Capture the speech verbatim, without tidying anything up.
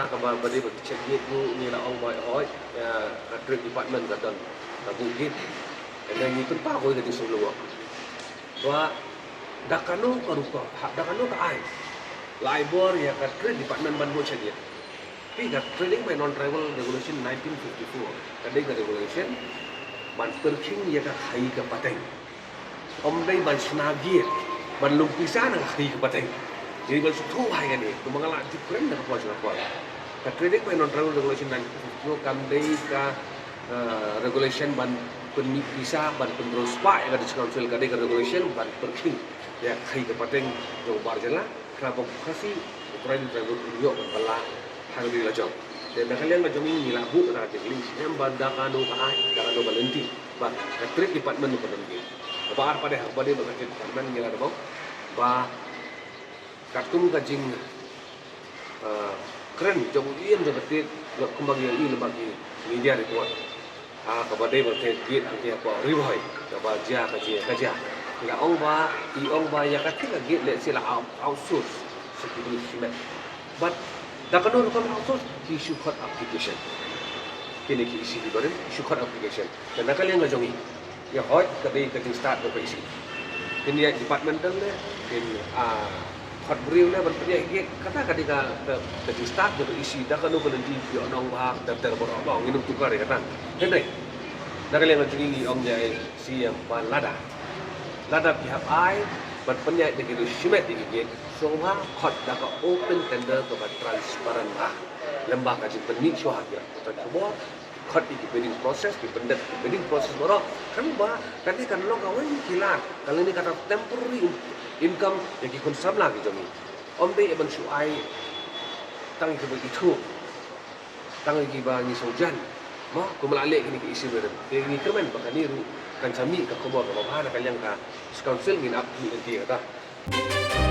Kaba ba dei ba ki check gate ruh ngi la ong ba hooid, ïa ka trade department ka don ka buh gate. Hynrei ngi pynpaw ïa ka jingsngew lyngngoh ba da kano ka rukom, ha, da kano ka aiñ la ai bor ïa ka trade department ban buh check gate. Phi, ka Trading by Non-Tribal Regulation nineteen fifty-four ka dei ka regulation ban pyrkhing ïa ka khaïi ka pateng. Ym dei ban shna gate ban lum pisa na ka khaïi ka pateng. Ïa ban sngewthuh bha ïa kane, kumba nga la ju kren na ka por sha ka por. Ka Trading by Non-Tribal Regulation nineteen fifty-four kam dei ka, eh, regulation ban pynmih pisa, ban pynroi spah ïa ka District Council, ka dei ka regulation ban pyrkhing ïa ka khaïi ka pateng jong u bar jylla. Khnang ba u Khasi, u Karen, u Tribal un ïoh ban bylla ha ka ri la jong. Te na ka liang ka jong ngi, ngi la buh na ka jingkylli snem ba da kano ka aiñ, da kano ka lynti ba ka Trade Department u ka don gate. Kaba ar pat de, ha kaba dei ba ka Trade Department, ngi la da ong ba katkum ka jing, eh, kren jong u ïing jong ka Trade, kumba ngi ïohi lyngba ki media report. Ah, kaba dei ba ka gate hangtei hapoh Ri Bhoi, kaba jia ka jia ka jia. Ngi la ong ba, i ong ba ïa katei ka gate lehse la out-, outsource sha ki briew shimet. But da kano rukom outsource? Ki issue khot application. Kine ki issue ki barim, issue khot application. Te na ka liang ka jong ngi, ïa hooid ka dei ka jingstad jong ka E C. Kin ïa departmental ne, kin, ah, khot briew ne ban pynïaid gate, kata ka dei ka, ka, ka jingstad jong ka E C, da kano ka lynti phi ong ba ter ter baroh, ba ngin ym tukar ïa kata. Hynrei na ka liang ka jong ngi, ngi ong ïa i C M ba lada, lada phi hap ai ban pynïaid da ki riewshimet ïa ki gate, sngewbha khot da ka open tender, kaba transparent bha. Lem bad ka jingpynmih shuwa ha ki lad pathai khubor, khot ïa ki bidding process, ki pyndep ki bidding process baroh. Khnang ba kane kan long kawei ki lad, kan long kata temporary in-, income ïa ki khun samla ki jong ngi. Ym dei ban shu ai tang ïa kiba ithuh, tang ïa kiba ngi sngewjan. Mo, kumba la leh kine ki E C barim. Te ngi kyrmen ba kane ruh kan sa mih ka khubor kaba bha na ka liang ka District Council, ngin ap mih lynti kata.